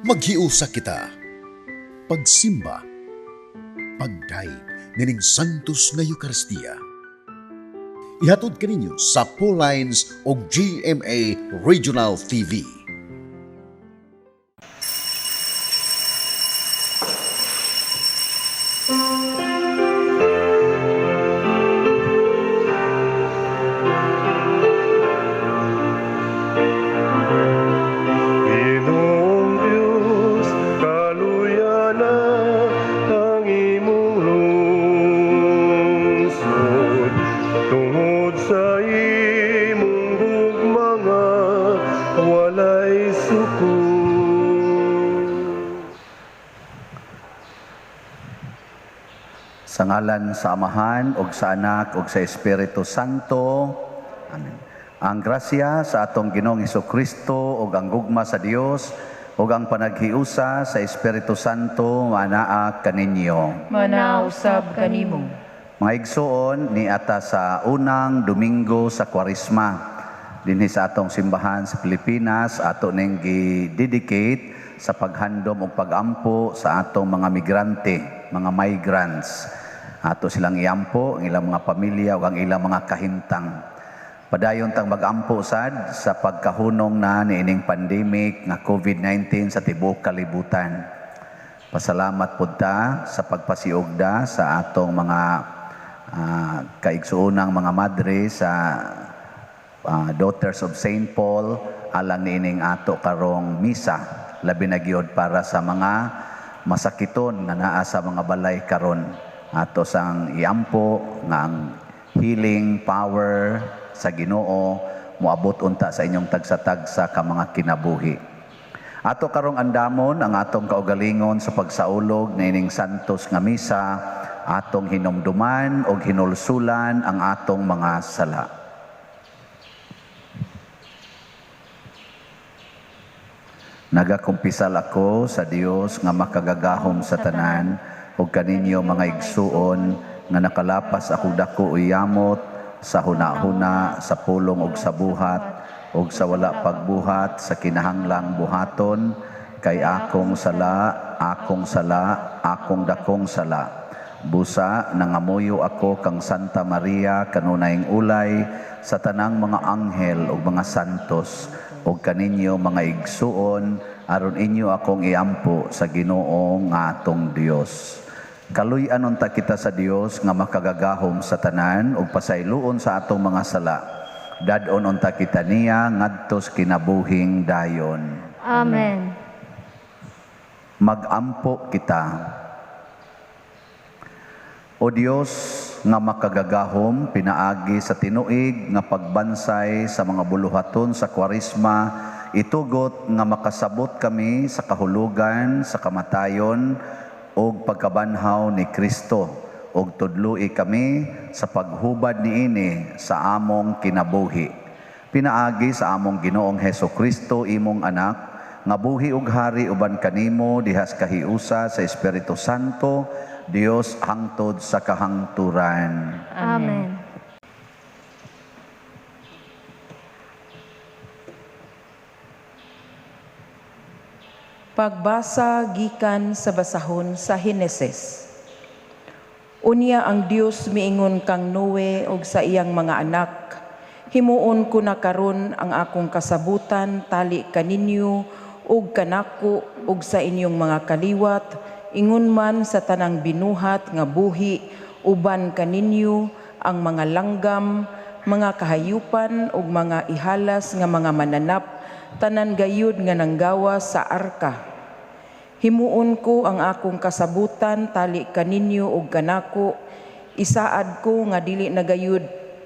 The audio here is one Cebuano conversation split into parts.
Maghiusa kita. Pagsimba. Pagdayeg nining Santos nga Eucharistia. Ihatod kaninyo sa Lines o GMA Regional TV. Ginoong Diyos, kaluya na ang imong lungsod tungod sa imong gugma nga walay sukod. Sa ngalan sa Amahan ug sa Anak ug sa Espiritu Santo. Amen. Ang grasya sa atong Ginoong Kristo ug ang gugma sa Dios ug ang panaghiusa sa Espiritu Santo manaa kaninyo. Manausab kanimo. Mga igsuon, niata sa unang Domingo sa Kwaresma dinhi sa atong simbahan sa Pilipinas, ato ning gi-dedicate sa paghandom ug pagampo sa atong mga migrante, mga migrants. Ato silang iampo ang ilang mga pamilya ug ang ilang mga kahimtang. Padayon tang magampo sad sa pagkahunong na niining pandemic nga COVID-19 sa tibuok kalibutan. Pasalamat pud ta sa pagpasiugda sa atong mga kaigsuonang mga madre sa Daughters of St. Paul alang niining ato karong misa, labi na gyud para sa mga masakiton nga naa sa mga balay karon. Ato sang iampo nga ang healing power sa Ginoo moabot unta sa inyong tagsa-tagsa ka mga kinabuhi. Ato karong andamon ang atong kaugalingon sa pagsaulog niining santos nga misa, atong hinumduman og hinulsulan ang atong mga sala. Nagakumpisal ako sa Dios nga makagagahom sa tanan ug kaninyo mga igsuon nga nakalapas ako dako uyamot sa hunahuna, sa pulong ug sa buhat ug sa wala pagbuhat sa kinahanglang buhaton, kay akong sala, akong sala, akong dakong sala. Busa nangamuyo ako kang Santa Maria kanunayng ulay sa tanang mga anghel ug mga santos ug kaninyo mga igsuon aron inyo akong iampo sa Ginoo nga atong Dios. Kaluy-an unta kita sa Dios nga makagagahom sa tanan ug pasayloon sa atong mga sala. Dad-on unta kita niya ngadtos kinabuhing dayon. Amen. Magampo kita. O Dios nga makagagahom, pinaagi sa tinuig nga pagbansay sa mga buluhaton sa Kwaresma, itugot nga makasabot kami sa kahulugan sa kamatayon ug pagkabanhaw ni Kristo, ug tudloi kami sa paghubad niini sa among kinabuhi. Pinaagi sa among Ginoong Heso Kristo, imong anak, nga buhi ug hari uban kanimo dihas kahiusa sa Espiritu Santo, Dios hangtod sa kahangturan. Amen. Pagbasa gikan sa basahon sa Henesis. Unya ang Dios miingon kang Noe og sa iyang mga anak, himuon ko na karon ang akong kasabutan tali kaninyo ug kanako ug sa inyong mga kaliwat, ingon man sa tanang binuhat nga buhi uban kaninyo ang mga langgam, mga kahayupan ug mga ihalas nga mga mananap, tanan gayud nga nanggawa sa arka. Himuon ko ang akong kasabutan tali kaninyo ug kanako, isaad ko nga dili na gayud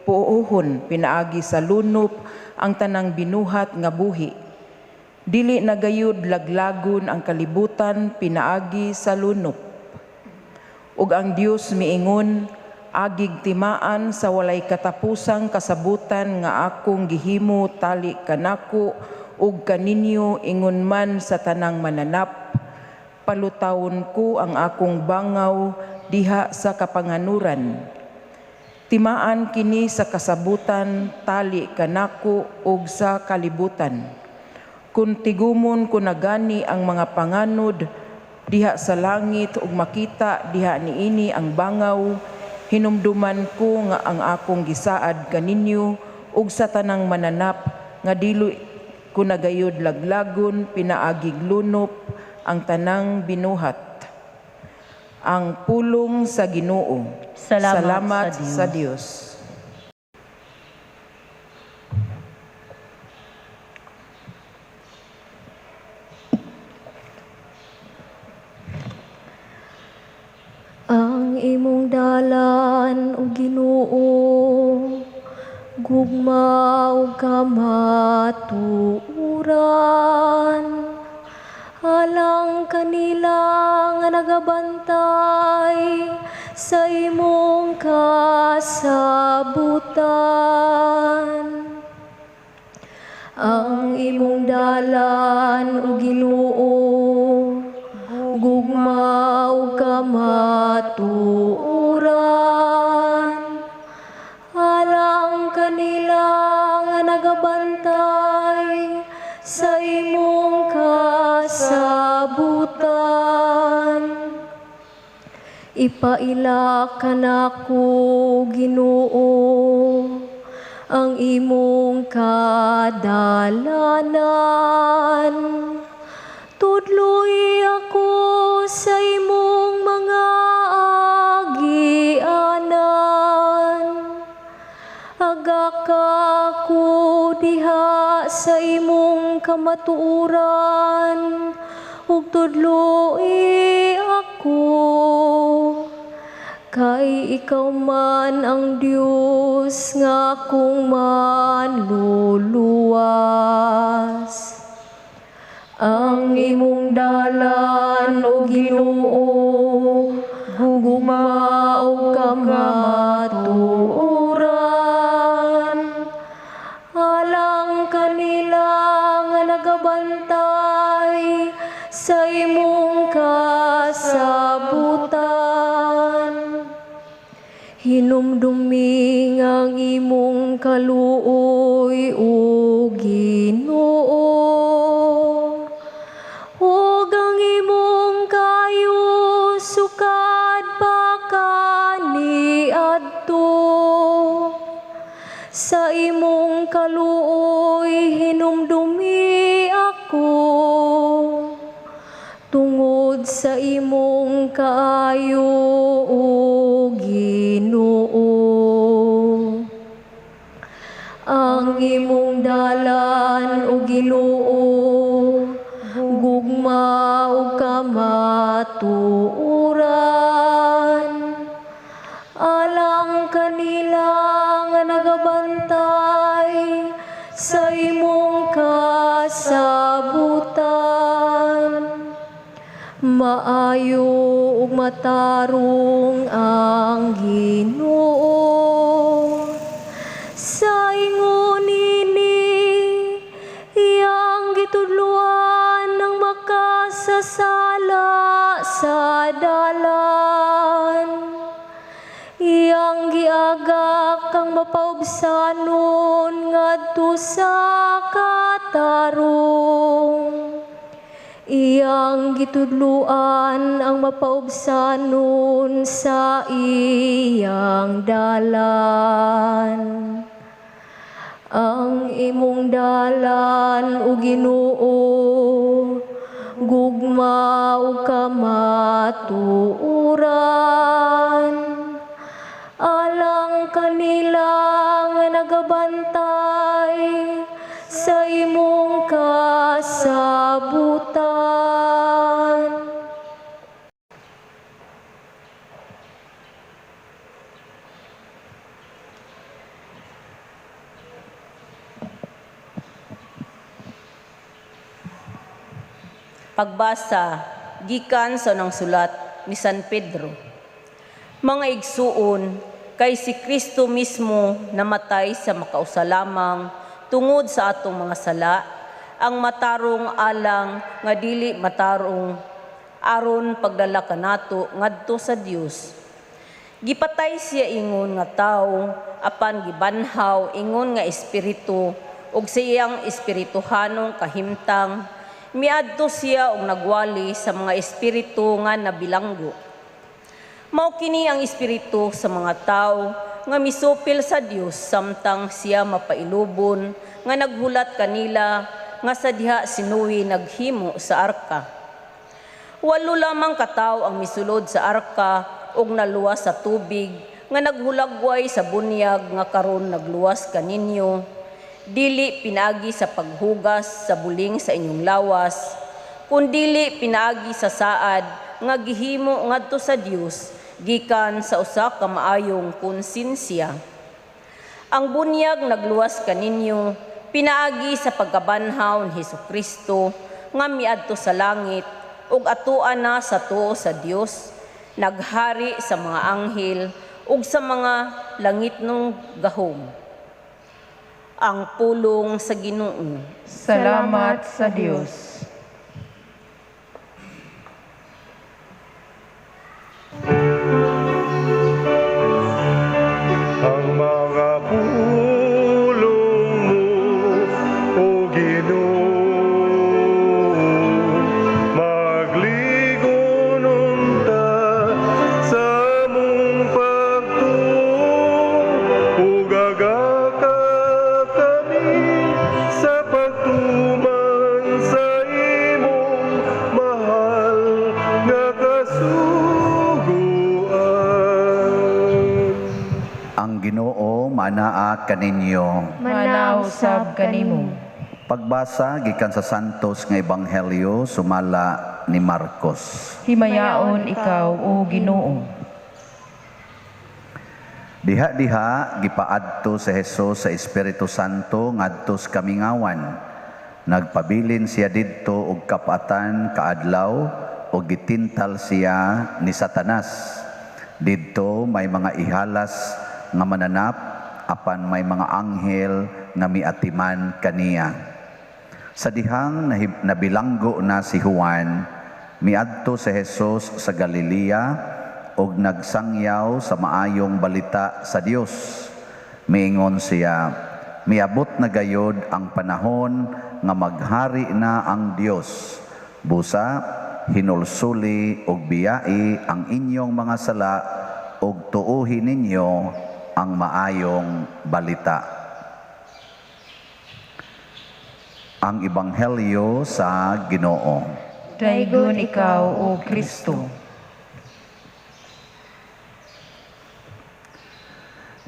puohon pinaagi sa lunop ang tanang binuhat nga buhi. Dili na gayud laglagon ang kalibutan pinaagi sa lunop. Ug ang Dios miingon, agig timaan sa walay katapusang kasabutan nga akong gihimo tali kanako ug kaninyo ingon man sa tanang mananap. Palutawon ko ang akong bangaw diha sa kapanganuran. Timaan kini sa kasabutan tali kanako ug sa kalibutan. Kun tigumon ko na gani ang mga panganod diha sa langit ug makita diha niini ang bangaw, hinumduman ko nga ang akong gisaad kaninyo ug sa tanang mananap nga dili ko na gayud laglagon pinaagig lunop ang tanang binuhat. Ang pulong sa Ginoo. Salamat sa sa Dios. Ang imong dalan, o Ginoo, gugma ug kamatuoran. Alang kanila nga nagabantay sa imong kasabutan. Ang imong dalan, o Ginoo, gugma ug kamatuoran. Alang kanila nga nagabantay sa imong kasabutan. Ipaila kanako, Ginoo, ang imong kadalanan. Tudloy ako sa imong mga agianan. Agaka ko diha sa imong kamatuoran, ug tudloy ako. Kay ikaw man ang Dios nga akong manluluwas. Ang imong dalan, o Ginoo, gugma ug kamatuoran. Alang kanila nga nagabantay sa imong kasabutan. Hinumdumi ang imong kaluoy, o Ginoo, ug ang imong kayo sukad pa kaniadto. Sa imong kaluoy hinumdumi ako, tungod sa imong kaayo, o Ginoo. Ang imong dalan, o Ginoo, gugma ug kamatuoran. Alang kanila nga nagabantay sa imong kasabutan. Maayo ug matarong ang Ginoo. Sa ingon nini, iyang gitudluan ng makasasala sa dalan. Iyang giagak kang mapaubsanon ngadto sa katarong. Iyang gitudluan ang mapaubsanon sa iyang dalan. Ang imong dalan, o Ginoo, gugma ug kamatuoran. Alang kanila nga nagabantay sa imong kasabutan. Pagbasa gikan sa unang sulat ni San Pedro. Mga igsuon, kay si Kristo mismo namatay sa makausa lamang tungod sa atong mga sala, ang matarong alang nga dili matarong aron pagdala kanato ngadto sa Dios. Gipatay siya ingon nga tawo, apan gibanhaw ingon nga espiritu ug sa iyang espirituhanong kahimtang, miadto siya og nagwali sa mga espiritu nga nabilanggo. Mao kini ang espiritu sa mga tawo nga misupil sa Dios samtang siya mapailubon nga naghulat kanila nga sa diha si Noe naghimo sa arka. Walo lamang katawo ang misulod sa arka ug naluwas sa tubig nga naghulagway sa bunyag nga karon nagluwas kaninyo, dili pinaagi sa paghugas sa buling sa inyong lawas, kundili pinaagi sa saad nga gihimo ngadto sa Dios gikan sa usa ka maayong konsensiya. Ang bunyag nagluwas kaninyo pinaagi sa pagkabanhaw ni Hesukristo nga miadto sa langit ug atoa na sa tuo sa Dios, naghari sa mga anghel ug sa mga langitnong gahom. Ang pulong sa Ginoo. Salamat sa Dios. Ang mga pulong mo, O Ginoo, magligon unta sa among pagtuo, ug agaka kami sa pagtuman sa imong mahal nga kasuguan. Ang Ginoo manaa kaninyo. Manausab kanimo. Pagbasa gikan sa Santos nga Ebanghelyo sumala ni Marcos. Himayaon ikaw, o Ginoo. Diha-diha gipaadto si Jesus sa Espiritu Santo ngadto sa kamingawan. Nagpabilin siya didto og kapatan kaadlaw ug gitintal siya ni Satanas. Didto may mga ihalas nga mananap apan may mga anghel nga miatiman kaniya. Sa dihang nabilanggo na si Juan, miadto si Jesus sa Galilea og nagsangyaw sa maayong balita sa Dios. Miingon siya, miabot na gayod ang panahon nga maghari na ang Dios. Busa, hinulsuli og biyai ang inyong mga sala og tuohi ninyo ang maayong balita. Ang Ebanghelyo sa Ginoo. Daygon ikaw, O Kristo.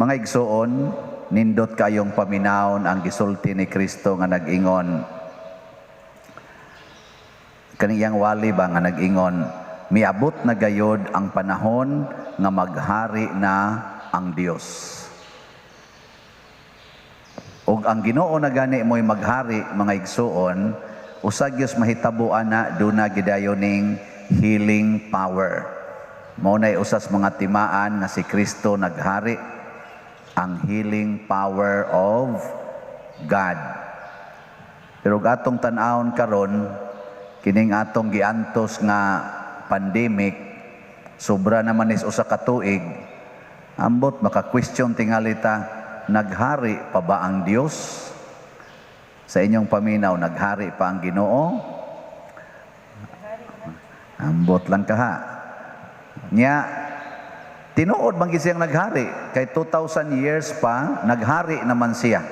Mga igsoon, nindot kayong paminawon ang gisulti ni Kristo nga nag-ingon. Kaniyang wali ba nga nag-ingon, miabot na gayod ang panahon nga maghari na ang Dios. Ug ang Ginoo na gani mo'y maghari, mga igsoon, usag Dios mahitabo ana duna gidayon ning healing power. Mao nay usas mga timaan nga si Kristo naghari, ang healing power of God. Pero ug atong tan-awon karon, kining atong giantos nga pandemic, sobra naman is usa ka tuig, ambot maka-question tingali ta, naghari pa ba ang Dios? Sa inyong paminaw, naghari pa ang Ginoo? Ambot lang kaha. Nya, tinuod man gyud siyang naghari. Kay 2,000 years pa, naghari naman siya.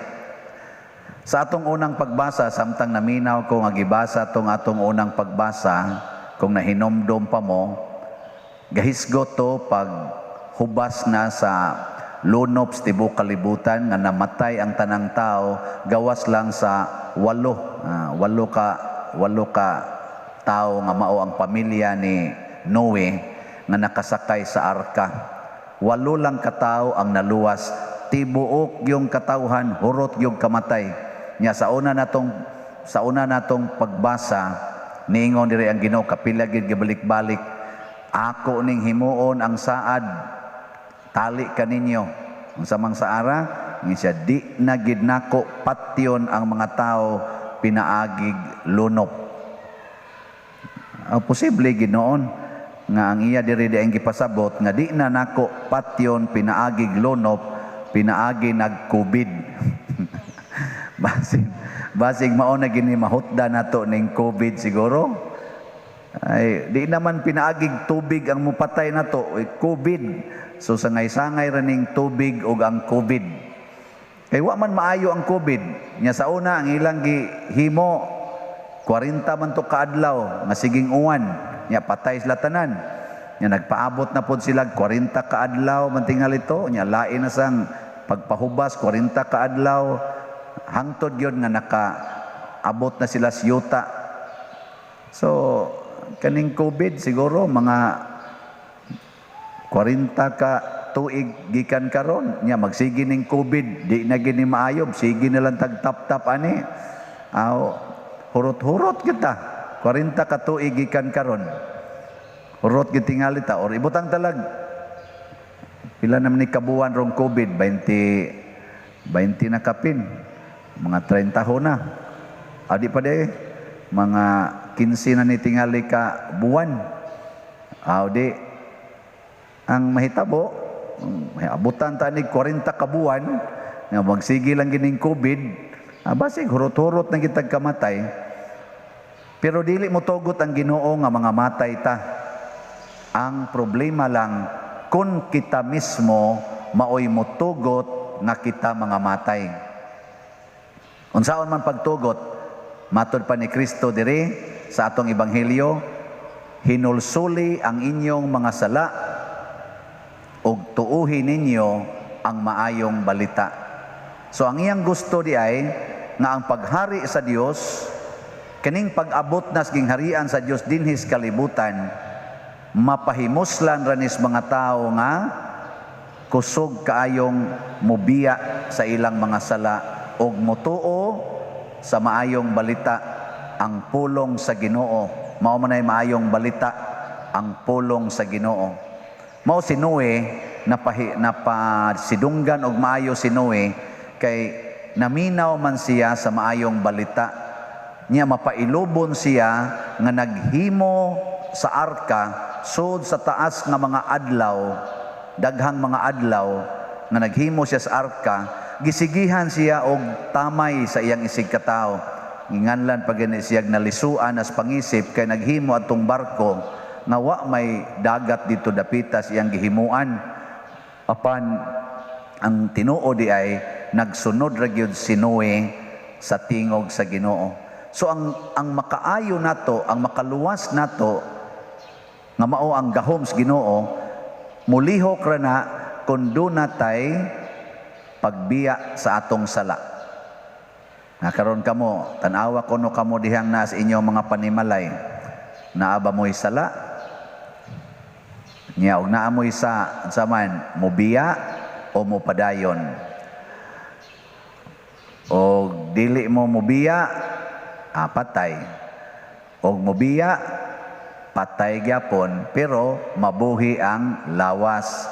Sa atong unang pagbasa, samtang naminaw ko nga gibasa tong atong unang pagbasa, kung nahinomdom pa mo, gahisgot to pag hubas na sa lunop sa tibuok kalibutan nga namatay ang tanang tao gawas lang sa walo ka tao nga mao ang pamilya ni Noe nga nakasakay sa arka. 8 lang ka tao ang naluwas, tibuok yung katawhan, hurot yung kamatay. Nya sa una natong pagbasa niingon diri ang Ginoo, kapila gid gibalik-balik, ako ning himuon ang saad, tali kaninyo. Ang samang saara, nga siya, di na gid nako patyon ang mga tao pinaagig lunop. Posible ginoon nga ang iya diri di ang gipasabot nga di na nako patyon pinaagig lunop, pinaagi nag-COVID. Basig mao na gini mahutda nato ning COVID siguro. Ay, di naman pinaagig tubig ang mupatay nato, eh, COVID. So sangay-sangay ra ning tubig ug ang COVID. Kay wa man maayo ang COVID. Nya sa una ang ilang gihimo 40 man to kaadlaw nga siging uwan, nya patay sila tanan. Nya nagpaabot na pod sila 40 kaadlaw man tingali to, nya lain na sang pagpahubas 40 kaadlaw, hangtod gyud nga nakaabot na sila sa yuta. So kaning COVID siguro mga 40 ka tuig gikan karon, nya magsige ning COVID, di na gini maayo, sige na lang tag tap-tap ani. Aw, hurot-hurot kita 40 ka tuig gikan karon. Hurot gitingali ta or ibutang talag pila naman ni kabuan rong COVID, 20 20 na kapin, mga 30 ho na. Adi pa de, mga 15 na ni tingali ka buwan. Aw, di ang mahitabo, abutan ta ni 40 ka buwan nga magsige lang gining COVID, basig hurot-hurot na kitag kamatay. Pero dili mo tugot ang Ginoo nga mga matay ta. Ang problema lang kung kita mismo maoy motugot nga kita mga matay. Unsaon man pagtugot, matod pa ni Kristo diri sa atong ebanghelyo, hinulsuli ang inyong mga sala ug tuuhi ninyo ang maayong balita. So ang iyang gusto di ay nga ang paghari sa Dios, kining pag-abot nas gingharian sa Dios dinhi sa kalibutan, mapahimuslan ranis mga tao nga kusog kaayong mubiya sa ilang mga sala og mutuo sa maayong balita, ang pulong sa Ginoo. Mao man ay maayong balita, ang pulong sa Ginoo. Mao si Noe, napasidunggan og maayo si Noe kay naminaw man siya sa maayong balita. Nya mapailubon siya nga naghimo sa arka sud sa taas nga mga adlaw, daghang mga adlaw nga naghimo siya sa arka, gisigihan siya og tamay sa iyang isig katawo. Nginganlan pa gani siya nalisuan as pangisip kay naghimo atong barko nga wa may dagat dito dapita sa iyang gihimuan. Apan ang tinuod di ay nagsunod ra gyud si Noe sa tingog sa Ginoo. So ang makaayo nato, ang makaluwas nato nga mao ang gahom sa Ginoo, mulihok ra na kun dunatay pagbiya sa atong sala. Nga karon kamo, tan-awa kuno kamo dihang naa sa inyong mga panimalay. Naa ba mo'y sala? Nya og naa mo'y sa unsa man, mobiya o mopadayon? Og dili mo mobiya, patay. Og mobiya, patay gyapon, pero mabuhi ang lawas,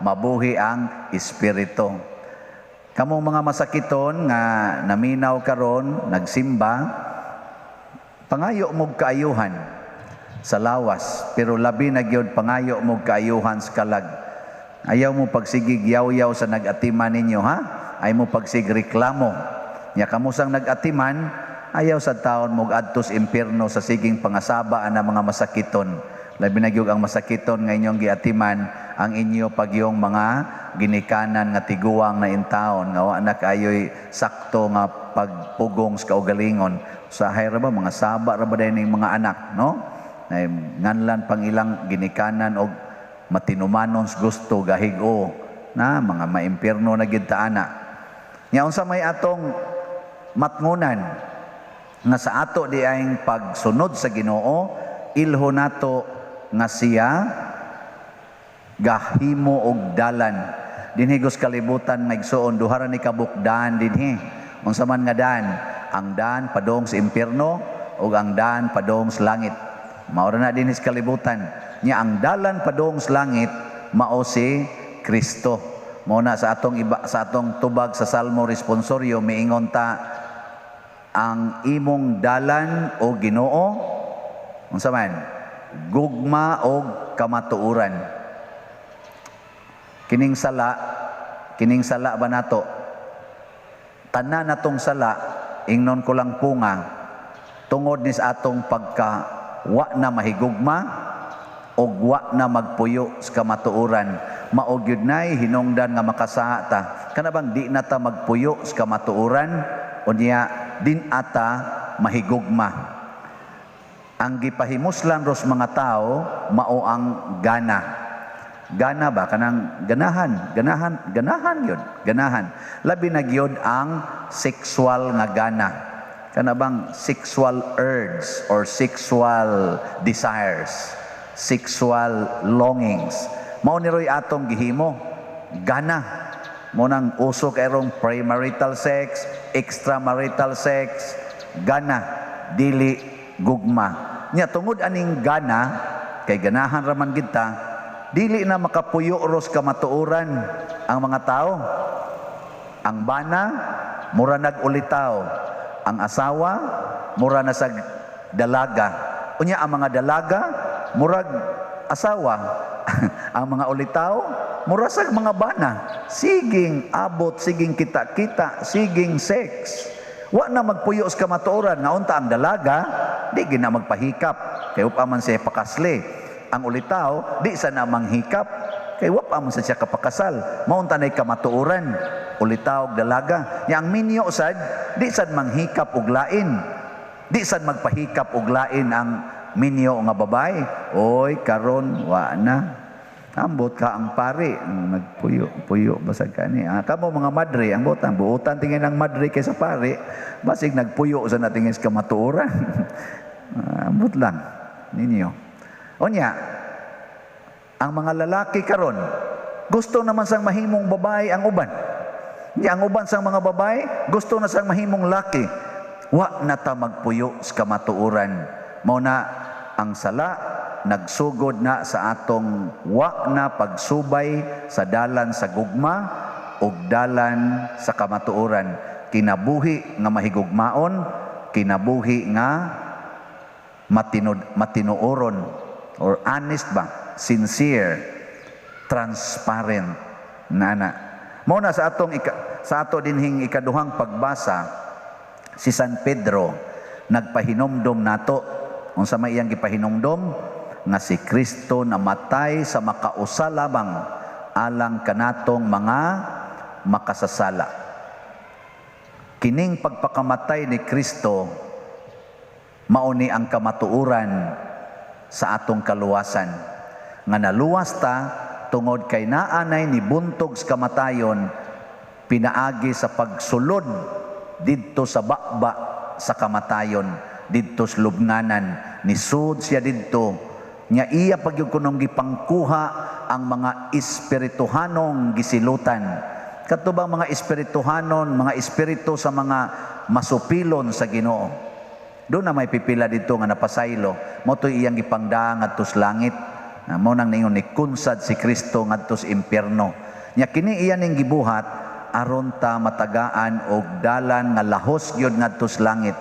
mabuhi ang espiritu. Kamong mga masakiton nga naminaw karon, nagsimba, pangayo mo kaayuhan sa lawas, pero labi na gyud pangayo mo kaayuhan sa kalag. Ayaw mo pagsigig yaw-yaw sa nag-atiman ninyo, ha? Ayaw mo pagsig reklamo. Nya kamusang nag-atiman, ayaw sa taon mo adtos impierno sa siging pangasaba ana mga masakiton. Labi na gyud ang masakiton nga inyong giatiman ang inyo pagyong mga ginikanan nga tiguang na intaon nga wa na kaayoy sakto nga pagpugong sa kaugalingon. Usahay ra ba mga saba ra ba dayon ning mga anak, no? Ay, nganlan pang ilang ginikanan og matinumanon sa gusto gahig-o na mga maimpierno na gid ta ana. Nya unsa may atong matngunan nga sa ato di ay pagsunod sa Ginoo, ilho nato nga siya gahimo og dalan dinhi gos kalibutan nga igsuon, duha ra ni kabukdan dinhi. Unsa man nga daan? Ang daan padung sa impierno ug ang daan padung sa langit. Mao ra na dinhi sa kalibutan. Nya ang dalan padung sa langit mao si Kristo. Mao na sa atong iba, sa atong tubag sa Salmo responsorio miingon ta, ang imong dalan o Ginoo unsa man? Gugma og kamatuoran. Kining sala ba nato? Tanan natong sala, ingnon ko lang po nga, tungod ni sa atong pagka wa na mahigugma og wa na magpuyo sa kamatuoran. Mao gyud nay hinungdan nga makasaha ta. Kana bang di na ta magpuyo sa kamatuoran, unya din ata mahigugma. Ang gipahimuslan ros mga tao mao ang gana. Gana ba kanang ganahan, ganahan, ganahan yun, ganahan. Labi na gyud ang sexual nga gana. Kana bang sexual urge or sexual desires, sexual longings. Mao ni roy atong gihimo, gana. Mo nang uso kayrong premarital sex, extramarital sex, gana, dili gugma. Nya tungod aning gana, kay ganahan raman kita, dili na makapuyo ros kamatuoran ang mga tao. Ang bana mura nag-ulitaw, ang asawa mura na sa dalaga. Unya ang mga dalaga murag asawa, ang mga ulitaw mura sa mga bana. Siging abot, siging kita-kita, siging sex. Wa na magpuyo sa kamatuoran nga unta ang dalaga di gina magpahikap kay upa man siya pakasli. Ang ulitaw di sa na manghikap kay wa pa man sa siya kapakasal. Maunta nay kamatuoran, ulitaw og dalaga. Nya ang minyo sad di sad manghikap og lain. Di sad magpahikap og lain ang minyo nga babae. Oy, karon wa na. Ambot ka ang pari, nagpuyo, puyo basag kani. Ah, kamo mga madre, ang butan, buutan tingin ang madre kaysa pari, basig nagpuyo sa natingin sa kamatuoran. Ambot lang ninyo. Unya, ang mga lalaki karon gusto naman sang mahimong babae ang uban. Nya ang uban sang mga babae gusto na sang mahimong laki. Wa na ta magpuyo sa kamatuoran. Mao na ang sala nagsugod na sa atong wa na pagsubay sa dalan sa gugma ug dalan sa kamatuoran. Kinabuhi nga mahigugmaon, kinabuhi nga matinuoron or honest ba, sincere, transparent nana. Mao na sa atong sa ato dinhing ikaduhang pagbasa, si San Pedro nagpahinomdom nato. Unsa may iyang gipahinomdom? Nga si Kristo namatay sa makausa lamang alang kanatong mga makasasala. Kining pagpakamatay ni Kristo mao ni ang kamatuoran sa atong kaluwasan. Nga naluwas ta tungod kay naanay ni buntog sa kamatayon pinaagi sa pagsulod didto sa baba sa kamatayon, didto sa lubnganan. Nisud siya didto. Nya iya pagyud kunong gipangkuha ang mga espirituhanong gisilutan. Kadto bang mga espirituhanon, mga espiritu sa mga masupilon sa Ginoo. Doon na may pipila dito nga napasaylo. Mo to'y iyang gipangdaa ngadto sa langit. Mao nang ningon ni kunsad si Kristo ngadto sa impierno. Nya kini iya ning gibuhat aron ta matagaan og dalan nga lahos gyud ngadto sa langit.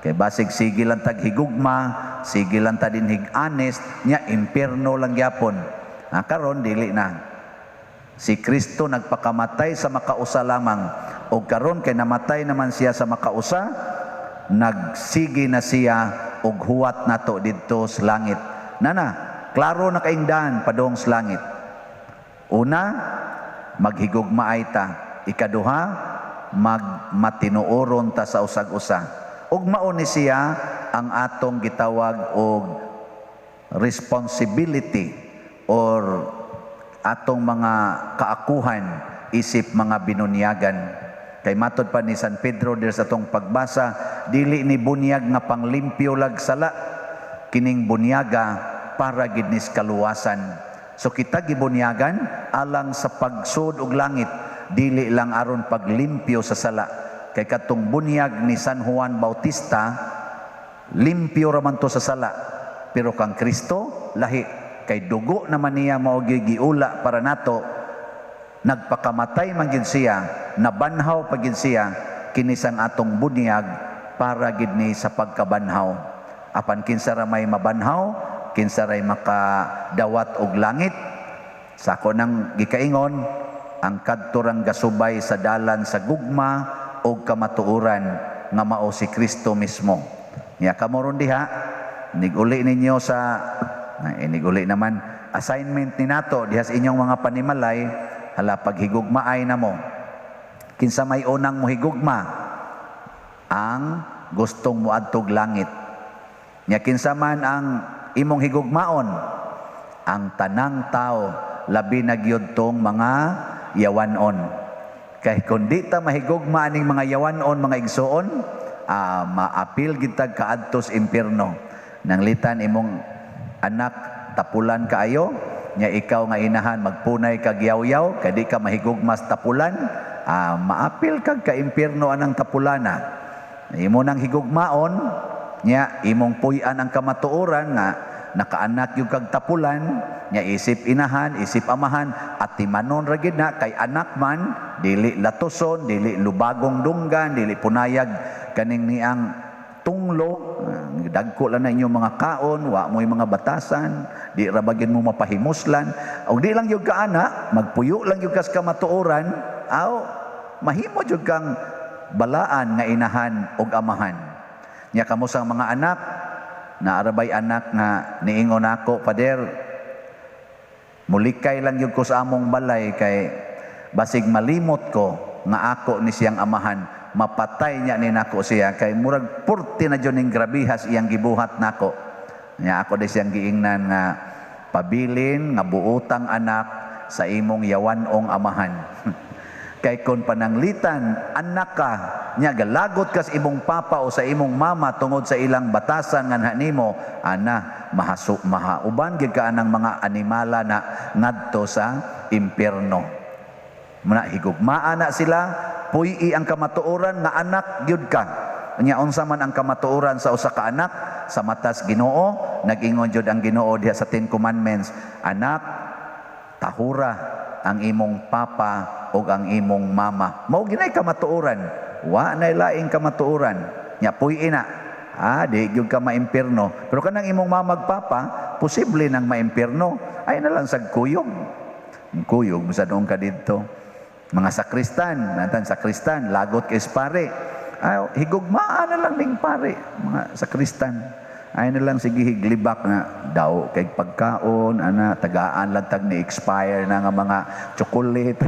Kay basig sige lang tag higugma, sige lang ta din hig-honest, nya impierno lang gyapon. Karon dili na. Si Kristo nagpakamatay sa makausa lamang. Og karon kay namatay naman siya sa makausa, nagsige na siya og huwat nato didto sa langit. Nana, klaro na kaingdan padung sa langit. Una, maghigugmaay ta. Ikaduha, magmatinuoron ta sa usag-usa. Ug mao ni siya ang atong gitawag og responsibility or atong mga kaakuhan isip mga binunyagan. Kay matod pa ni San Pedro dir sa atong pagbasa, dili ni bunyag nga panglimpyo lag sala, kining bunyaga para gid nis kaluwasan. So kita gibunyagan alang sa pagsud og langit, dili lang aron paglimpyo sa sala. Kay katong bunyag ni San Juan Bautista, limpyo ra man to sa sala, pero kang Kristo lahi, kay dugo naman niya mao giula para nato. Nagpakamatay man gid siya, nabanhaw pa gid siya, kini sang atong bunyag para gid ni sa pagkabanhaw. Apan kinsa ra may mabanhaw, kinsa ray makadawat og langit. Sa ako nang gikaingon, ang kadto rang gasubay sa dalan sa gugma ug kamatuoran nga mao si Kristo mismo. Nya kamo ron diha, niguli ninyo sa niguli naman assignment ni nato diha sa inyong mga panimalay, hala paghigugmaay na mo. Kinsa may unang mohigugma ang gustong moadtog langit. Nya kinsa man ang imong higugmaon, ang tanang tao, labi na gyud tong mga yawanon. Kay kung di ta mahigugma aning mga yawanon, mga igsuon, maapil gid tag kaadto sa impierno. Nanglitan imong anak tapulan kaayo, nya ikaw nga inahan magpunay kag yaw-yaw kay di ka mahigugma sa tapulan, maapil kag ka impierno anang tapulana. Imo nang higugmaon, nya imong puy-an ang kamatuoran nga nakaanak yung kag tapulan, nya isip inahan, isip amahan, at timanon ra gid na kay anak man, dili latuson, dili lubagong dunggan, dili punayag kaning niang tunglo, dagko lang na inyong mga kaon, wa mo'y mga batasan, di ra ba gyud mo mapahimuslan, og di lang gyud ka ana, magpuyo lang gyud kas kamatuoran, aw mahimo jud kang balaan nga inahan og amahan. Nya kamo sa mga anak, naarabay anak nga niingon ako, "Pader, mulikay lang gyud ko sa among balay kay basig malimot ko nga ako ni siyang amahan, mapatay niya ni nako siya kay murag purti na jud ning grabihas iyang gibuhat nako." Nya ako di siyang giingnan nga pabilin nga buotang anak sa imong yawanong amahan. Kay kon pananglitan anak ka nya galagot ka sa imong papa o sa imong mama tungod sa ilang batasan nga nimo, ana mahasu mahauban gyud ka anang mga animala na ngadto sa impierno. Muna higugmaa na sila, puy-i ang kamatuoran nga anak gyud ka. Nya unsa man ang kamatuoran sa usa ka anak sa matas Ginoo? Nag-ingon jud ang Ginoo diha sa Ten Commandments, "Anak, tahura ang imong papa ug ang imong mama." Mao ginay kamatuoran, wa nay laing kamatuoran. Nya puy-i na, di gyud ka maimpierno. Pero kanang imong mama ug papa posible nang maimpierno, ay na lang sag kuyog. Kuyog mo sa doon ka didto. Mga sakristan, nantan sakristan, lagot kay pare. Ay, higugmaan na lang ning pare, mga sakristan. Ay na lang sige higlibak nga daw kay pagkaon, ana tagaan lang tag ni expire na nga mga chocolate,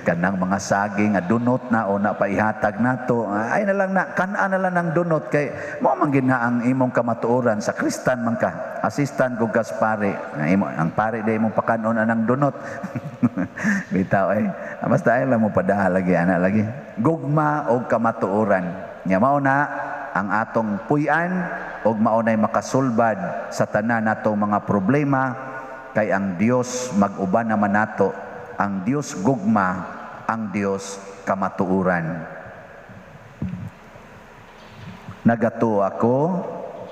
kanang mga saging nga dunot na o na paihatag nato. Ay na lang na kan-an na lang ng dunot kay mo man gid na ang imong kamatuoran, sakristan man ka. Assistant ko gas pare. Imo ang pare day imong pakanon anang dunot. Bitaw ay basta ay lang mo padaha lagi ana lagi. Gugma og kamatuoran. Nya mao na ang atong puy-an og mao nay makasulbad sa tanan natong mga problema, kay ang Dios mag-uban naman nato. Ang Dios gugma, ang Dios kamatuoran. Nagatuo ako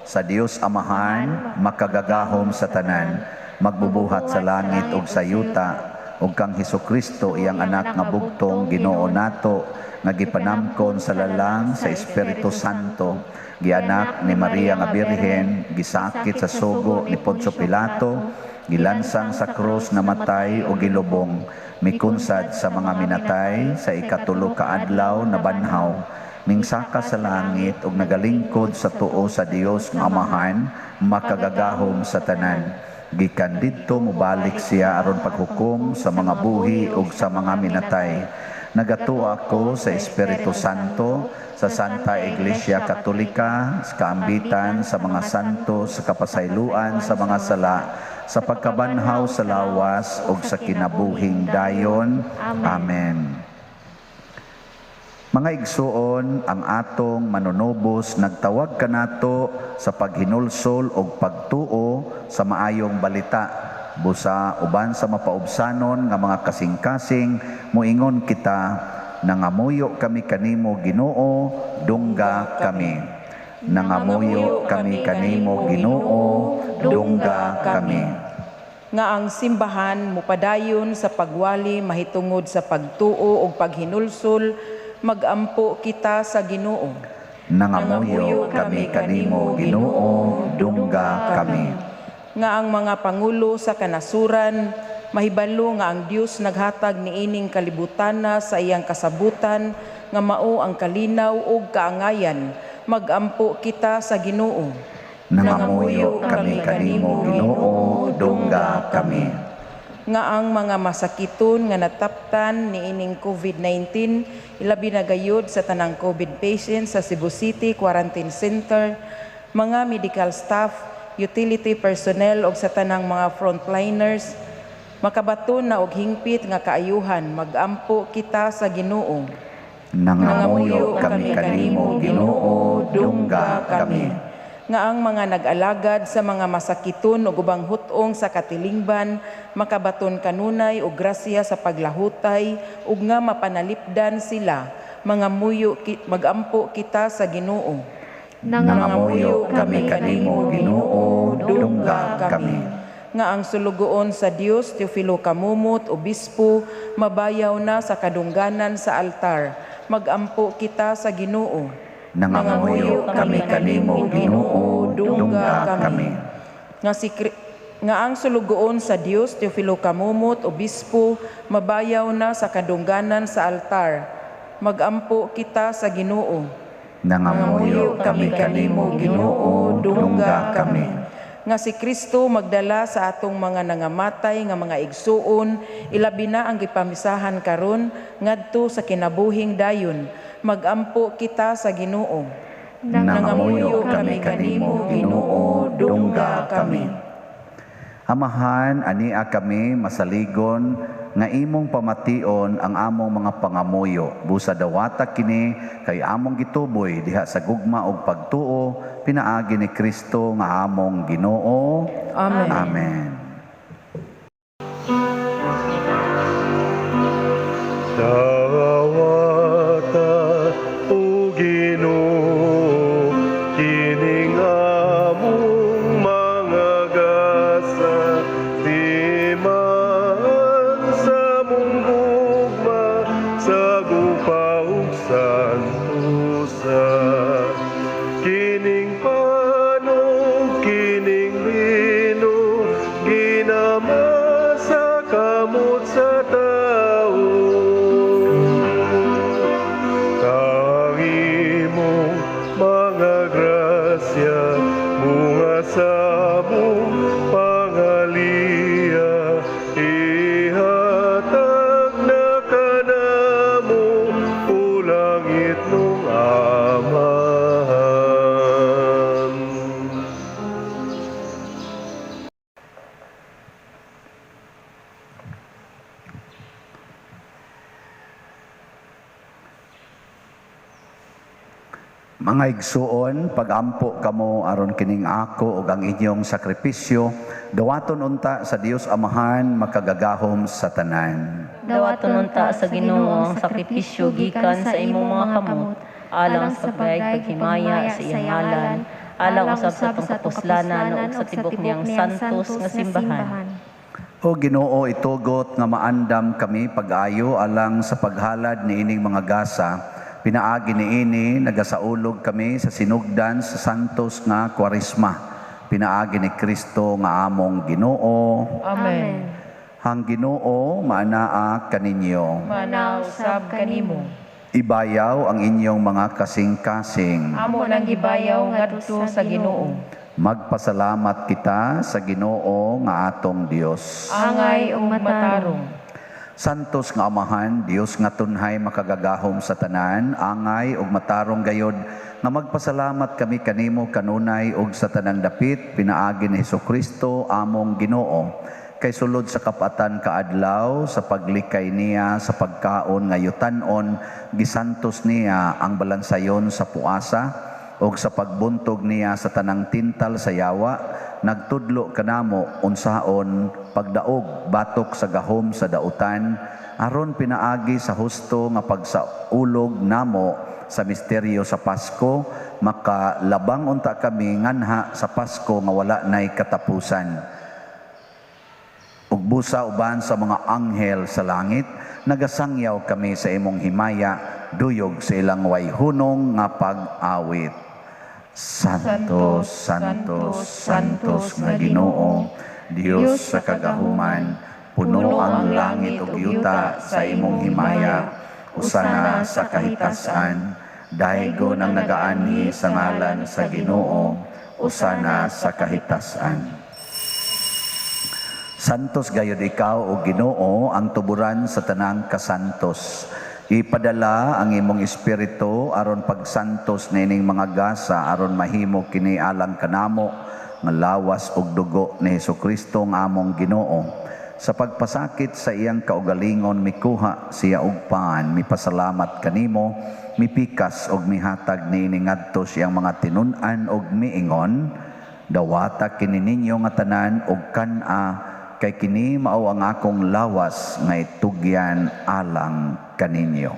sa Dios Amahan, makagagahom sa tanan, magbubuhat sa langit ug sa yuta, ug kang Hesukristo, iyang anak nga bugtong Ginoo nato, nga gipanamkon sa lalang sa Espiritu Santo, gianak ni Maria nga Birhen, gisakit sa sugo ni Poncio Pilato, gilansang sa krus, namatay o gilubong, mikunsad sa mga minatay, sa ikatulo ka adlaw nabanhaw, mingsaka sa langit ug nagalingkod sa tuo sa Dios nga Amahan, makagagahom sa tanan. Gikan didto mobalik siya aron paghukom sa mga buhi ug sa mga minatay. Nagatuo ako sa Espiritu Santo, sa Santa Iglesia Katolika, sa kaambitan sa mga santo, sa kapasayloan sa mga sala, sa pagkabanhaw sa lawas ug sa kinabuhing dayon. Amen. Mga igsuon, ang atong manunubos nagtawag kanato sa paghinulsol og pagtuo sa maayong balita. Busa uban sa mapaubsanon nga mga kasing-kasing, moingon kita, nangamuyo kami kanimo Ginoo, dungga kami. Nangamuyo kami kanimo Ginoo, dungga kami. Nga ang simbahan mupadayon sa pagwali mahitungod sa pagtuo ug paghinulsol, magampo kita sa Ginoo. Nangamuyo kami kanimo Ginoo, dungga kami. Nga ang mga pangulo sa kanasuran mahibalo nga ang Dios naghatag niining kalibutana sa iyang kasabutan nga mao ang kalinaw ug kaangayan. Magampo kita sa Ginoo. Nangamuyo kami kanimo, Ginoo, dungga kami. Nga ang mga masakiton nga nataptan niining COVID-19, ilabi na gayud sa tanang COVID patients sa Cebu City Quarantine Center, mga medical staff, utility personnel ug sa tanang mga frontliners, makabaton na og hingpit nga kaayuhan. Magampo kita sa Ginoo. Nangamuyo kami kanimo, Ginoo, dungga kami. Nga ang mga nag-alagad sa mga masakiton ug ubang hut-ong sa katilingban makabaton kanunay og grasya sa paglahutay ug nga mapanalipdan sila. Magampo kita sa Ginoo. Nangamuyo kami kanimo, Ginoo, dungga kami. Nga ang sulugoon sa Dios, Teofilo Camomot, obispo, mabayaw na sa kadungganan sa altar. Magampo kita sa Ginoo. Nangamuyo kami kanimo, Ginoo, dungga kami. Nga ang sulugoon sa Dios, Teofilo Camomot, obispo, mabayaw na sa kadungganan sa altar. Magampo kita sa Ginoo. Nangamuyo kami kanimo, Ginoo, dungga kami. Nga si Kristo magdala sa atong mga nangamatay nga mga igsuon, ilabi na ang gipamisahan karon ngadto sa kinabuhing dayon. Magampo kita sa Ginoo. Nangamuyo kami kanimo, Ginoo, dungga kami. Amahan, ania kami masaligon nga imong pamation ang among mga pangamuyo. Busa dawata kini kay among gituboy diha sa gugma ug pagtuo pinaagi ni Kristo nga among Ginoo. Amen. Amen. Dawata o Ginoo, kining among mga gasa, timaan sa among gugma, sa gupa ug santusa. Kining pan ug kining bino, ginama sa kamot sa tao. Ang imong mga grasya, bunga sa among pangaliya, ihatag na kanamo, o langit nung Amahan. Mga igsuon, pagampo kamo aron kining ako ug ang inyong sakripisyo, dawaton unta sa Dios Amahan makagagahom sa tanan. Dawaton unta sa Ginoo ang sakripisyo gikan sa imong mga kamot, alang sa pagdayeg paghimaya sa iyang ngalan, alang usab sa atong kapuslanan ug sa tibok niyang santos nga simbahan. O Ginoo, itugot nga maandam kami pag-ayo alang sa paghalad niining mga gasa. Pinaagi niini nagasaulog kami sa sinugdan sa santos nga Kwaresma. Pinaagi ni Kristo nga among Ginoo. Amen. Ang Ginoo maanaa kaninyo. Manaa usab kanimo. Ibayaw ang inyong mga kasing-kasing. Amo nang gibayaw ngadto sa Ginoo. Magpasalamat kita sa Ginoo nga atong Dios. Angay ug matarong. Santos nga Amahan, Dios nga tunhay makagagahom sa tanan, angay ug matarong gayod nga magpasalamat kami kanimo kanunay ug sa tanang dapit pinaagi ni Hesukristo among Ginoo. Kay sulod sa kapatan kaadlaw sa paglikay niya sa pagkaon nga yutan-on, gisantos niya ang balansayon sa puasa ug sa pagbuntog niya sa tanang tintal sa yawa, nagtudlo kanamo unsaon pagdaog batok sa gahom sa dautan, aron pinaagi sa husto nga pagsaulog namo sa misteryo sa Pasko, makalabang unta kami nganha sa Pasko nga wala nay katapusan. Ug busa uban sa mga anghel sa langit, nagasangyaw kami sa imong himaya, duyog sa ilang wayhunong nga pag-awit. Santo, Santo, Santos nga Ginoo, Dios sa kagahuman, Puno ang langit ug yuta sa imong himaya, usana sa kahitasan. Daygon ang nagaanhi sa ngalan sa Ginoo, usana sa kahitasan. Santos gayud ikaw o Ginoo, ang tuburan sa tanang kasantos. Ipadala ang imong espiritu aron pagsantos nining mga gasa aron mahimo kini alang kanamo nga lawas ug dugo ni Hesukristo nga among Ginoo. Sa pagpasakit sa iyang kaugalingon mikuha siya og pan, mipasalamat kanimo, mipikas og mihatag niini ngadto siyang mga tinun-an og miingon, dawata kini ninyo nga tanan og kan-a, kay kini mao ang akong lawas nga itugyan alang kaninyo.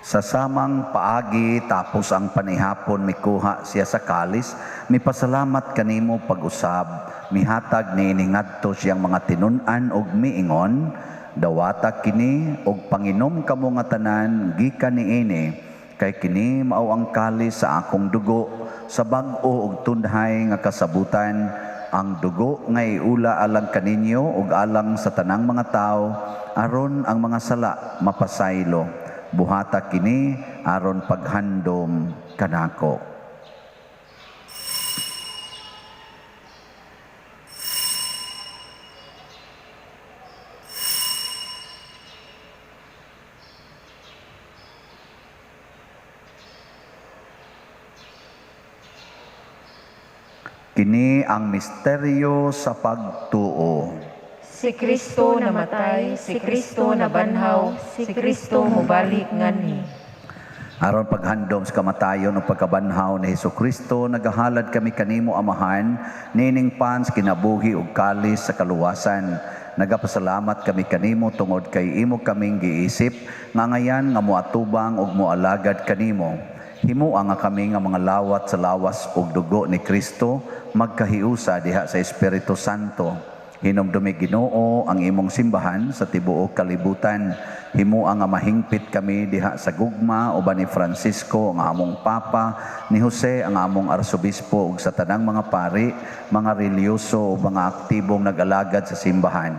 Sa samang paagi tapos ang panihapon mikuha siya sa kalis, mipasalamat kanimo pag-usab, mihatag niini ngadto siyang mga tinun-an og miingon, dawata kini og panginom kamo nga tanan gikan niini, kay kini mao ang kalis sa akong dugo sa bag-o og tunhay nga kasabutan, ang dugo nga iula alang kaninyo ug alang sa tanang mga tawo aron ang mga sala mapasaylo. Buhata kini aron paghandom kanako. Kini ang misteryo sa pagtuo. Si Kristo namatay, si Kristo nabanhaw, si Kristo mubalik nganhi. Aron paghandom sa kamatayon o pagkabanhaw ni Hesukristo, nagahalad kami kanimo Amahan, nining pans kinabuhi ug kalis sa kaluwasan. Nagapasalamat kami kanimo tungod kay imo kaming giisip, nga ngayan nga moatubang ug moalagad kanimo. Himua nga kami nga mga lawat sa lawas ug dugo ni Kristo, magkahiusa diha sa Espiritu Santo. Hinumdumi Ginoo ang imong simbahan sa tibuok kalibutan. Himua nga mahingpit kami diha sa gugma uban ni Francisco ang among Papa, ni Jose ang among Arsobispo ug sa tanang mga pari, mga relihiyoso ug mga aktibong nag-alagad sa simbahan.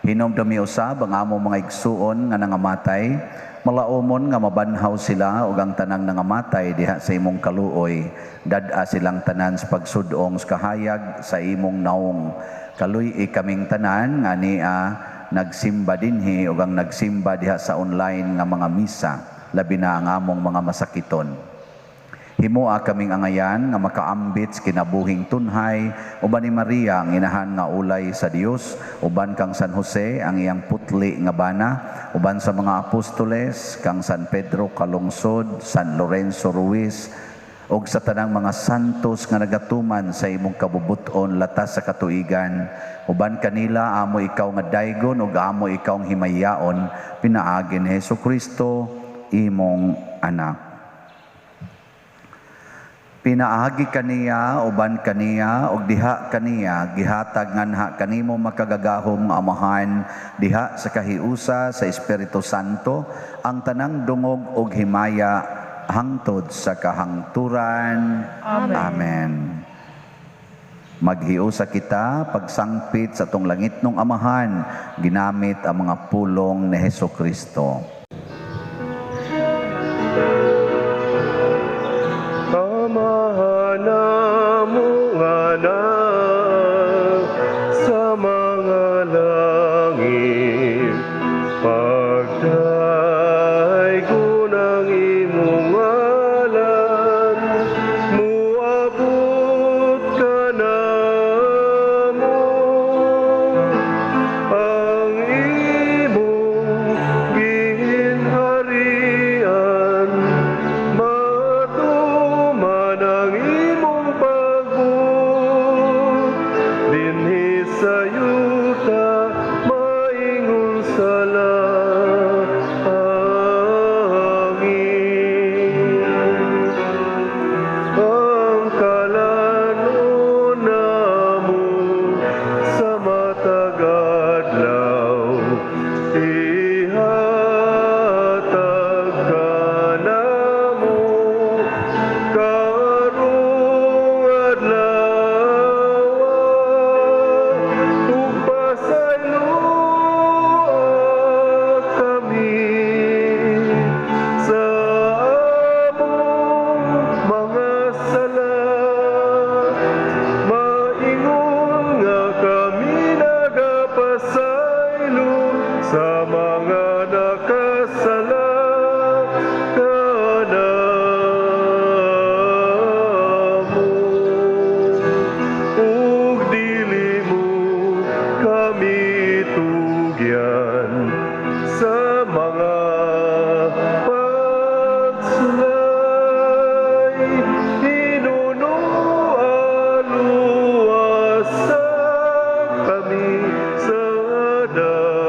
Hinumdumi usab ang among mga igsuon nga nangamatay, malaumon nga mabanhaw sila ug ang tanang nangamatay diha sa imong kaluoy. Dad-a silang tanan sa pagsudong sa kahayag sa imong naong. Kaluy-i kaming tanan nga nia nagsimba dinhi ug ang nagsimba diha sa online nga mga misa, labi na ang among mga masakiton. Himua kaming angayan nga makaambit sa kinabuhing tunhay uban ni Maria ang inahan nga ulay sa Dios, uban kang San Jose ang iyang putli nga bana, uban sa mga apostoles kang San Pedro Calungsod, San Lorenzo Ruiz, ug sa tanang mga santos nga nagatuman sa imong kabubut-on latas sa katuigan. Uban kanila amo ikaw nga daygon ug amo ikaw ang himayaon, pinaagi ni Hesukristo imong anak. Pinaagi kaniya, uban kaniya, ug diha kaniya, gihatag nganha kanimo makagagahom nga Amahan, diha sa kahiusa sa Espiritu Santo, ang tanang dungog ug himaya hangtod sa kahangturan. Amen. Amen. Maghiusa kita pagsangpit sa atong langitnong Amahan, ginamit ang mga pulong ni Hesukristo. Amahan namong anak sa mga langit, pagdaygon ang imong ngalan, muabot ka namo, ang imong gihimuon sala kanamo, ug dili mo kami tugyan sa mga pagsulay. Hinunoa luwasa kami sa dautan.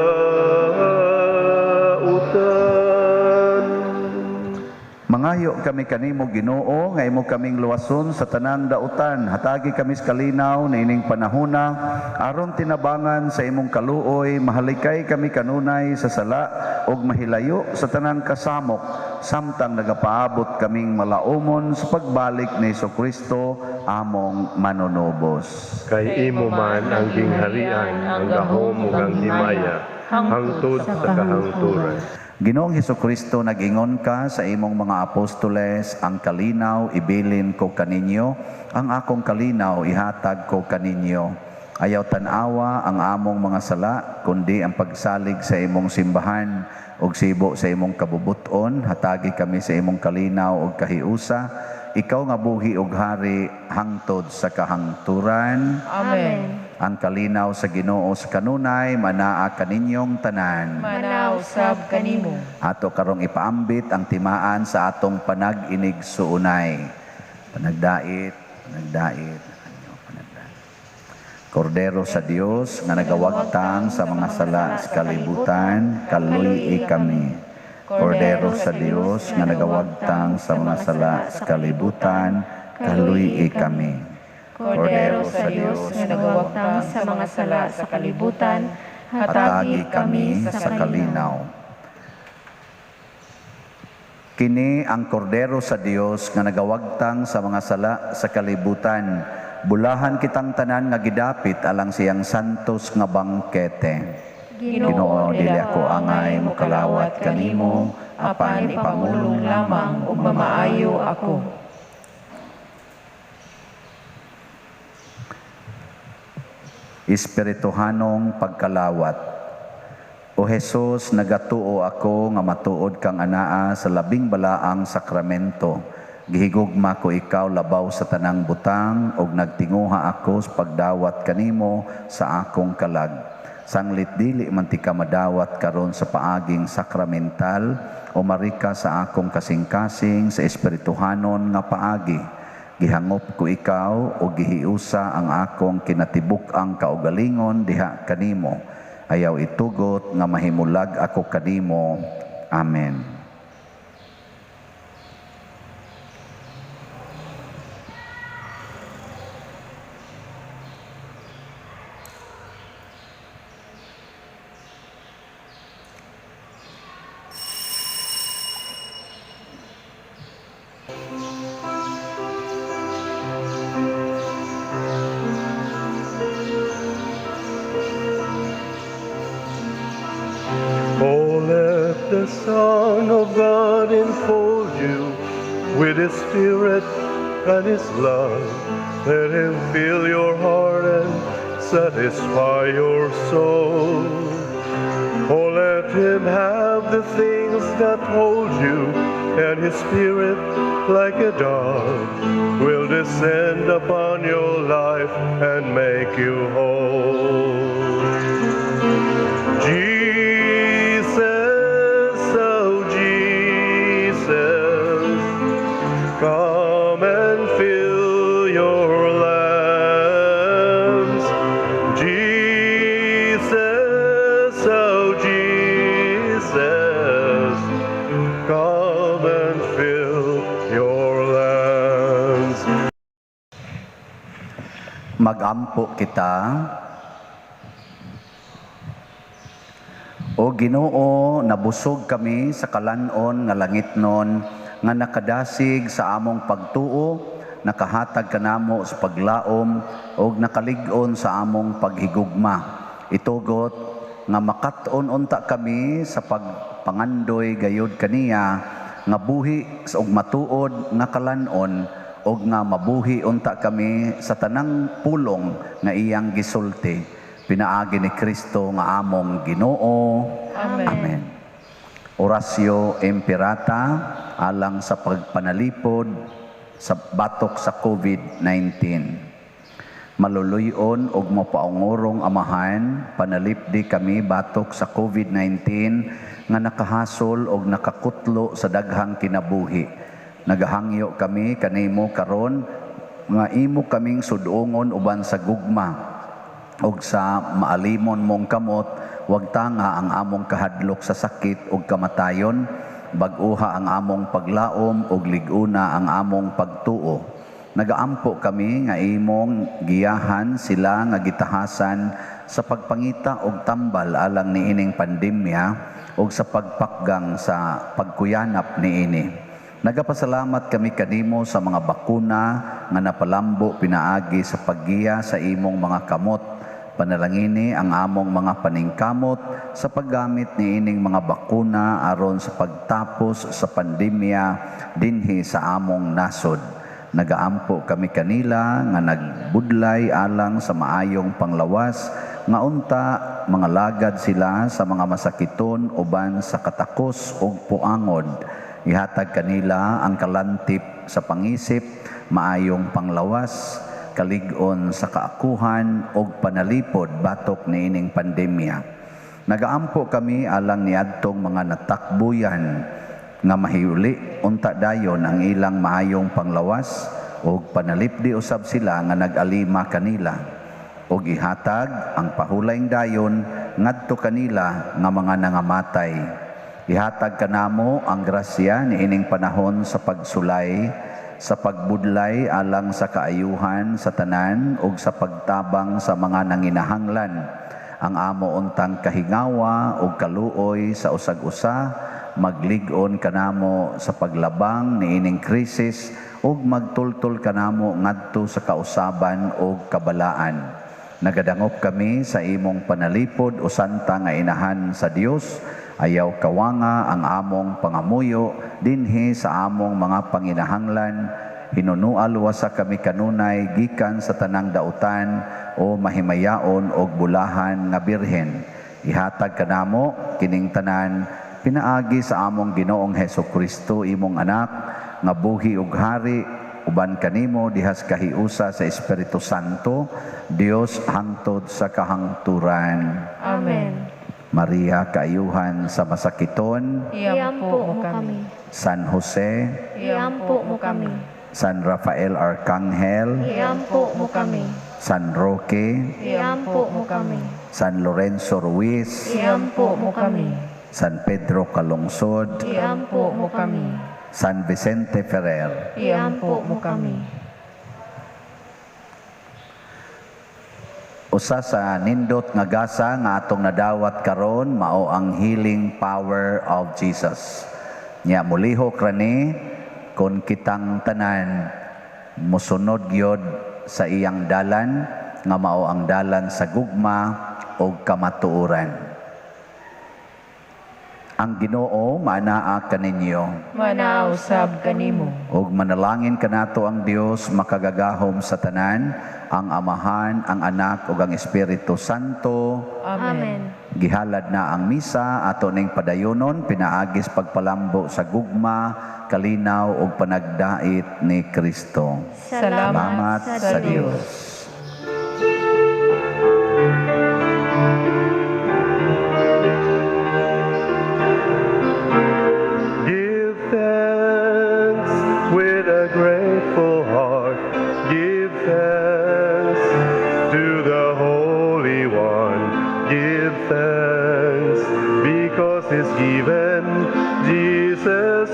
Mangayo kami kanimo, Ginoo, nga imo kaming luwason sa tanang dautan. Hatagi kami sa kalinaw niining panahona aron tinabangan sa imong kaluoy, mahalikay kami kanunay sa sala ug mahilayo sa tanang kasamok samtang nagapaabot kaming malaumon sa pagbalik ni Kristo among manunubos. Kay imo man ang gingharian, ang gahom ug ang himaya, hangtod sa kahangturan. Ginoong Hesukristo, nag-ingon ka sa imong mga apostoles, "Ang kalinaw ibilin ko kaninyo, ang akong kalinaw ihatag ko kaninyo. Ayaw tan-awa ang among mga sala, kundi ang pagsalig sa imong simbahan ug sibo sa imong kabubuton, hatagi kami sa imong kalinaw ug kahiusa, ikaw nga buhi ug hari hangtod sa kahangturan." Amen. Ang kalinaw sa Ginoo sa kanunay manaa kaninyong tanan. Manaa usab kanimo. Ato karong ipaambit ang timaan sa atong panag-inigsuonay. Panagdait, panagdait, anyo, panagdait. Kordero sa Dios nga nagawagtang sa mga sala sa kalibutan, kaluy-i kami. Kordero sa Dios nga nagawagtang sa mga sala sa kalibutan, kaluy-i kami. Kordero sa Dios nga nagawagtang sa mga sala sa kalibutan, hatagi kami sa kalinaw. Kini ang kordero sa Dios nga nagawagtang sa mga sala sa kalibutan. Bulahan kitang tanan nga gidapit alang siyang santos nga bangkete. Ginoo, dili ako angay mokalawat kanimo, apan ipamulong lamang ug mamaayo ako. Espirituhanong pagkalawat. O Jesus, nagatuo ako nga matuod kang anaa sa labing balaang sakramento. Gihigugma ko ikaw labaw sa tanang butang ug nagtinguha ako sa pagdawat kanimo sa akong kalag. Sanglit dili man ti ka madawat karon sa paaging sakramental o marika sa akong kasing-kasing sa espirituhanon nga paagi. Gihangop ko ikaw o gihiusa ang akong kinatibuk-ang kaugalingon diha kanimo. Ayaw itugot nga mahimulag ako kanimo. Amen. Oh, let the Son of God enfold you with His Spirit and His love. Let Him fill your heart and satisfy your soul. Oh, let Him have the things that hold you, and His Spirit, like a dove, will descend upon your life and make you whole. Jesus, oh Jesus, come and fill your lamps. Jesus, oh Jesus, come and fill your lamps. Magampo kita. O Ginoo, nabusog kami sa kalan-on nga langitnon nga nakadasig sa among pagtuo, nakahatag kanamo sa paglaom ug nakalig-on sa among paghigugma. Itugot nga makat-on unta kami sa pagpangandoy gayud kaniya nga buhi sa ug matuod nga kalan-on ug nga mabuhi unta kami sa tanang pulong nga iyang gisulti. Pinaagi ni Kristo nga among Ginoo. Amen. Amen. Oratio Imperata alang sa pagpanalipod sa batok sa COVID-19. Maluluyon og mapaungurong Amahan, panalipdi kami batok sa COVID-19 nga nakahasol og nakakutlo sa daghang kinabuhi. Nagahangyo kami kanimo karon nga imo kaming sudongon uban sa gugma og sa maalimon mong kamot, wag tanga ang among kahadlok sa sakit ug kamatayon, bag-uha ang among paglaom ug lig-una ang among pagtuo. Nagaampo kami nga imong giyahan sila nga gitahasan sa pagpangita og tambal alang niining pandemya ug sa pagpakgang sa pagkuyanap niini. Nagapasalamat kami kanimo sa mga bakuna nga napalambo pinaagi sa paggiya sa imong mga kamot. Panalangini ang among mga paningkamot sa paggamit niining mga bakuna aron sa pagtapos sa pandemya dinhi sa among nasod. Nagaampo kami kanila nga nagbudlay alang sa maayong panglawas nga unta mga lagad sila sa mga masakiton uban sa katakos ug puangod. Ihatag kanila ang kalantip sa pangisip, maayong panglawas, kalig-on sa kaakuhan ug panalipod batok niining pandemya. Nagaampo kami alang niadtong mga natakbuyan nga mahiuli unta dayon ang ilang maayong panglawas ug panalipdi usab sila nga nag-alima kanila ug ihatag ang pahulayng dayon ngadto kanila nga mga nangamatay. Ihatag kanamo ang grasya niining panahon sa pagsulay, sa pagbudlay alang sa kaayuhan sa tanan ug sa pagtabang sa mga nanginahanglan. Ang amo untang kahingawa ug kaluoy sa usag-usa maglig-on kanamo sa paglabang niining krisis ug magtultol kanamo ngadto sa kausaban ug kabalaan. Nagadangop kami sa imong panalipod o santa nga inahan sa Dios. Ayaw kawanga ang among pangamuyo dinhi sa among mga panginahanglan. Hinunual wasa kami kanunay gikan sa tanang dautan o mahimayaon og bulahan nga birhen. Ihatag kanamo kining tanan pinaagi sa among Ginoong Hesus Kristo, imong anak nga buhi ug hari uban kanimo dihas kahiusa sa Espiritu Santo, Dios hangtod sa kahangturan. Amen. Maria, kaayuhan sa masakiton, Iampo mo kami. San Jose, Iampo mo kami. San Rafael Arcangel, Iampo mo kami. San Roque, Iampo mo kami. San Lorenzo Ruiz, Iampo mo kami. San Pedro Calungsod, Iampo mo kami. San Vicente Ferrer. Iampo mo kami. Usa sa nindot nga gasa nga atong nadawat karon mao ang healing power of Jesus. Nya mulihok ra ni kon kitang tanan mosunod gyud sa iyang dalan nga mao ang dalan sa gugma ug kamatuoran. Ang Ginoo manaa kaninyo. Manaa usab kanimo. Ug manalangin kanato ang Dios makagagahom sa tanan, ang Amahan, ang Anak ug ang Espiritu Santo. Amen. Gihalad na ang misa ato ning padayonon pinaagis pagpalambo sa gugma, kalinaw ug panagdait ni Kristo. Salamat sa Dios. Give thanks with a grateful heart. Give thanks to the Holy One. Give thanks because He's given Jesus